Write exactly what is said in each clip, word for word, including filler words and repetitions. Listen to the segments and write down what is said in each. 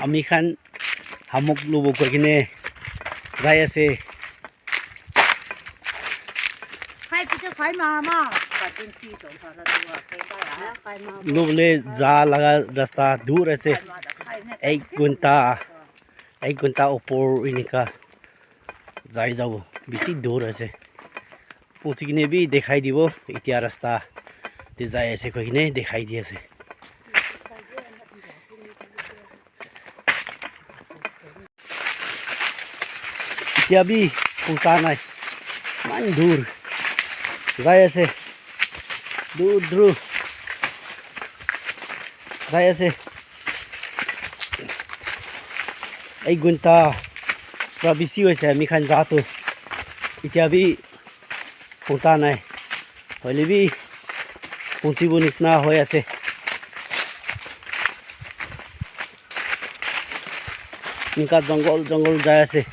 Ami khan hamok lobo koi kene jai ase. Lobole ja laga rasta dur ase. Ek ghonta, ek ghonta opor enika jai jabo. Bishi dur ase. Puchi kene bi dekhai dibo. Etia rasta te jai ase koi kene dekhai di ase. Etia bi puta nai. Iman dur. Jai ase. Dur, dur. Jai ase. Ek ghonta pra bishi hoise ami khan ja tu. Etia bi puta nai. Hoile bi puchibo nisna hoi ase. Enika jungle, jungle jai ase.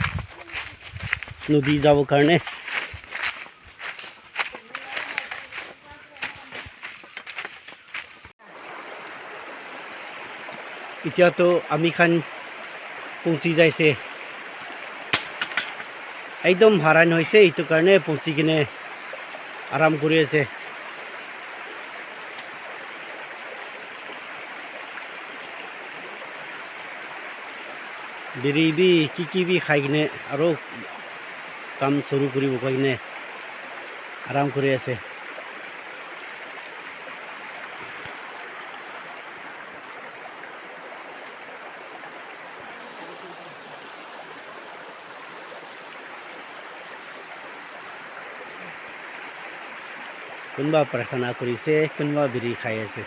Nodi jabo karne. Etia to ami khan puchi jaise. Ekdom haran hoise, etu karne puchi kene aram kuri ase. Biri bi ki ki bi khai kene aro kam suru kuribo koi kene aram kuri ase. Kunba prarthana kuri ase, kunba biri khai ase.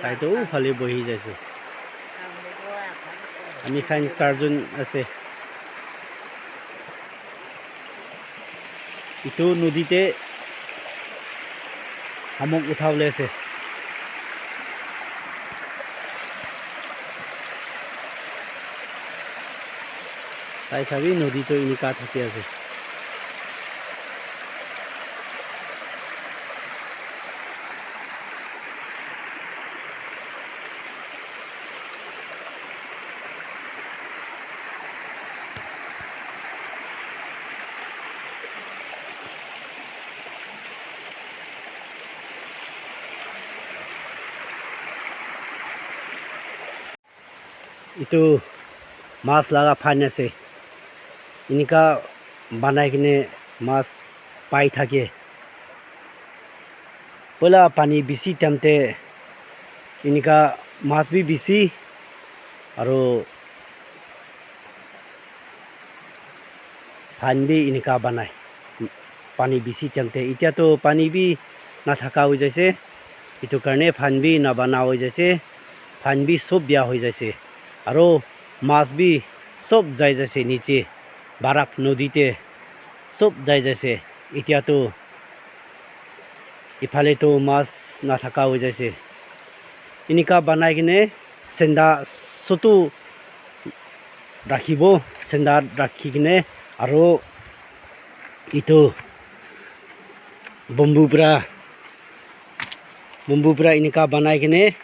Tai toh uphale bohi jaise. Ami khan charjon ase. Etu nodi te hamok utha bole ase. Tai sabi nodi toh enika thaki ase. Etu mas laga phan ase. Enika banai kene mas pai thake. Poila pani bishi time te enika mas bi bishi aro phan bi enika banai. Pani bishi time te. Etia toh pani bi nathaka hoi jaise. Etu karne phan bi nabana hoi jaise. Phan bi sob biya hoi jaise. Aro mas bi sob jai jaise niche. Barak nodi te sob jai jaise. Etia toh ephale toh mas nathaka hoi jaise. Enika banai kene senda sutu rakhibo, senda rakhi kene aro etu bamboo para, bamboo para enika banai kene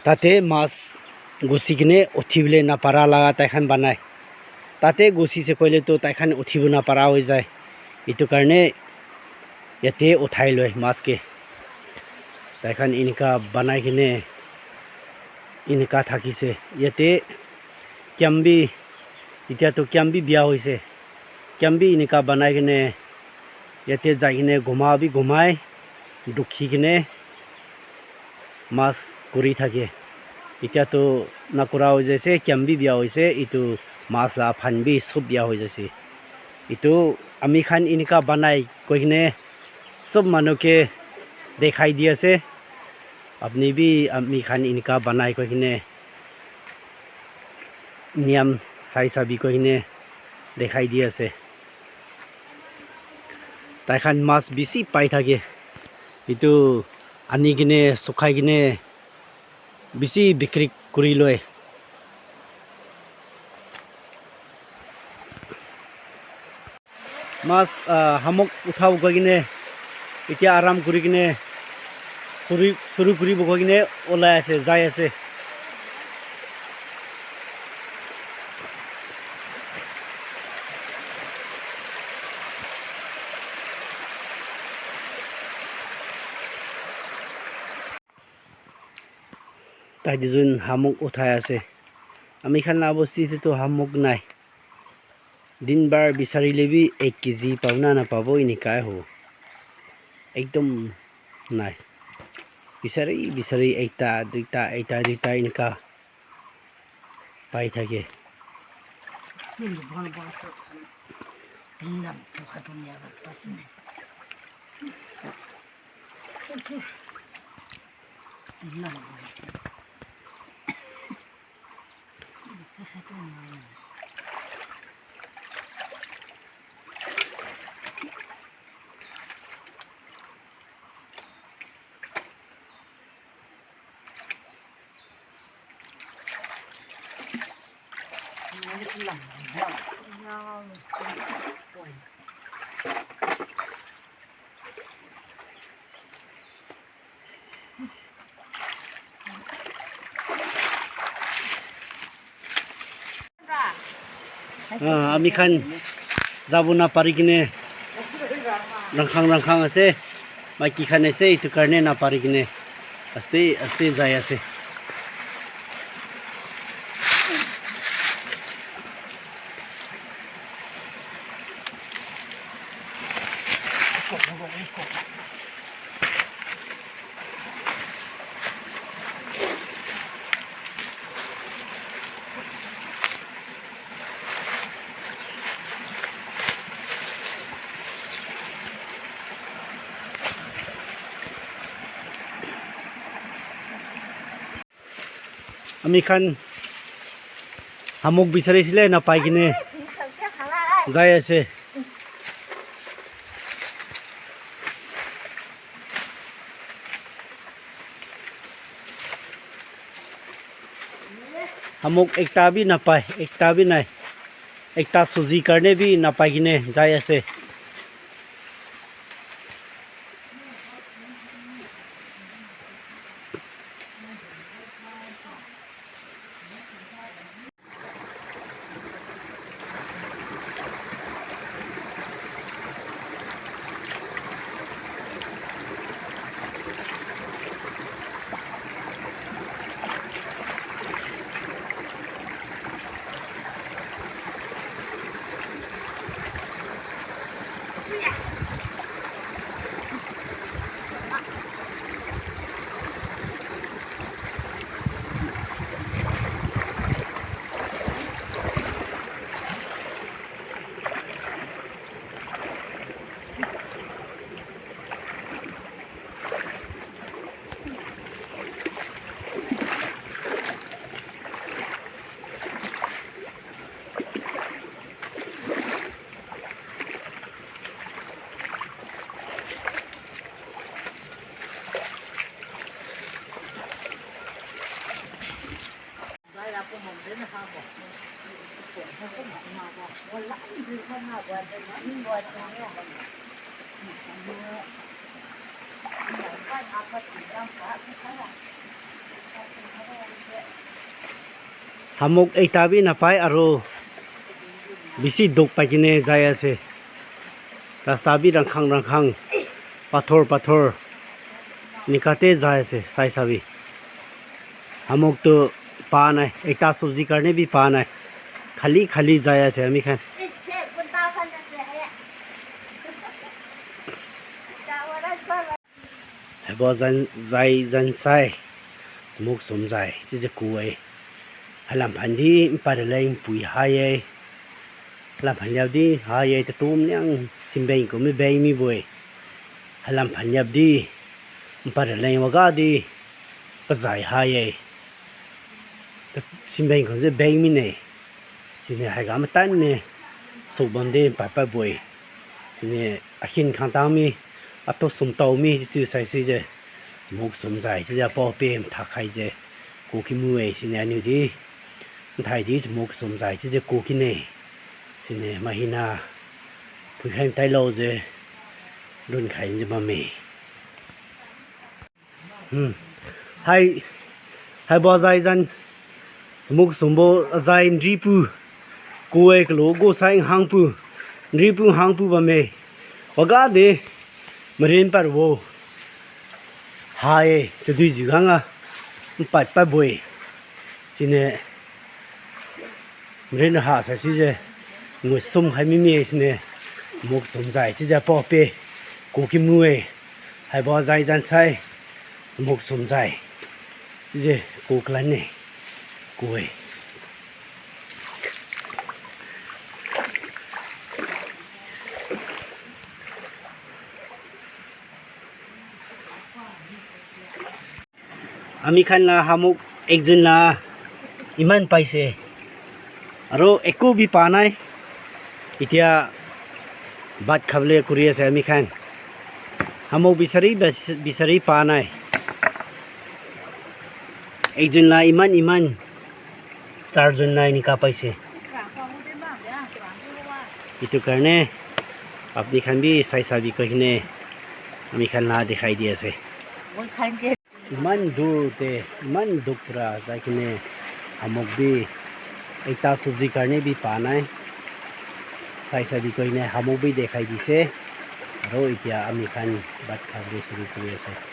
tate mas gusi kene uthi bole napara laga tai khan banai. Tate gusi se koile toh tai khan uthibo napara hoi jai. Etu karne yate uthai loi mas ke. Tai khan enika banai kene enika thakise. Yate camp bi, etia toh camp bi biya hoise. Camp bi enika banai kene yate jai kene ghuma bi ghumai, dukhi kene mas kuri thake. Etia toh nakura hoi jaise, camp bi biya hoise, etu mas la phan bi sob biya hoi jaise. Etu ami khan enika banai koi kene sob manu ke dekhai di ase. Apni bi ami khan enika banai koi kene niyam sai sabi koi kene dekhai di ase. Tai khan mas bishi pai thake. Etu ani kene sukhai kene bishi bikri kuri loi. Mas, ah, hamok uthabo koi kene, etia aram kuri kene, suru, suru kuribo koi kene, olai ase, jai ase. Tai duijon hamok uthai ase. Ami khan la bosti te toh hamok nai. Din bar bisari le bi ek K G pabo na napabo enika hobo. Ekdom nai. Bisari, bisari ekta, duita, ekta, duita enika pai thake. Ah, ami khan jabo na pari kene rangkhang rangkhang ase, maiki khan ase, etu karne na pari kene aste aste jai ase. Ami khan hamok bisari sile na pai kene jai ase. Hamok ekta bi napai, ekta bi nai. Ekta suji karne bi napai kene jai ase. Hamok ekta bi napai aro bishi dukh pai kene jai ase. Rasta bi rangkhang rangkhang, pathor pathor enika te jai ase, sai sabi. Hamok tu pa nai, ekta sabji karne bi pa nai. Khali khali jai ase ami khan. Hebo jan, jai jan sai. Muk sum jai. Tije kuwe. Halam phandi, pare lai pui haye. Halam phandi abdi haye, te tum nyang simbeng kumi beng mi boy. Halam phandi abdi, pare lai waga di, pazai haye. Te simbeng kumi beng mi ne. Sine haiga matan ne, sokbam de papa boy. Sine ahin khantang mi, ato sumtau mi, chu sai sui je. Muk sum jai, chu ja po pe thakhai je. Koki mu e, sine anu di. Thai di muk sum jai, chu je koki ne. Sine mahina. Pui khai tai lo je. Dun khai je mami. Hmm. Hai. Hai bo zai zan. Muk sumbo zai ndri pu. Kuwe klo go sai hang pu. Ndri pu hang pu ba me. Waga de. Marin par wo. Hai. Te dui ji ganga. Pat pa boy. Sine. Mren ha sa si je. Ngu sum hai mi mi sine. Muk sum zai si je po pe. Ko ki mu e. Hai bo zai zan sai. Muk sum zai. Si je ko klan ne. Ko e. Ami khan la hamuk ekjun la iman paise. Aro eko bi pa nai. Etia bhat khabole kuri ase ami khan. Hamuk bisari bas-, bisari pa nai. Ekjun la iman iman charjun la enika paise. Etu karne apni khan bi sai sabi koi kene ami khan la dikhai di ase. Iman dur te, iman duk pra jai kene hamuk bi ekta sabji karne bi pa nai. Sai sabi koi kene hamuk bi dikhai dise. Aro etia ami khan bhat khabole shuru kuri ase.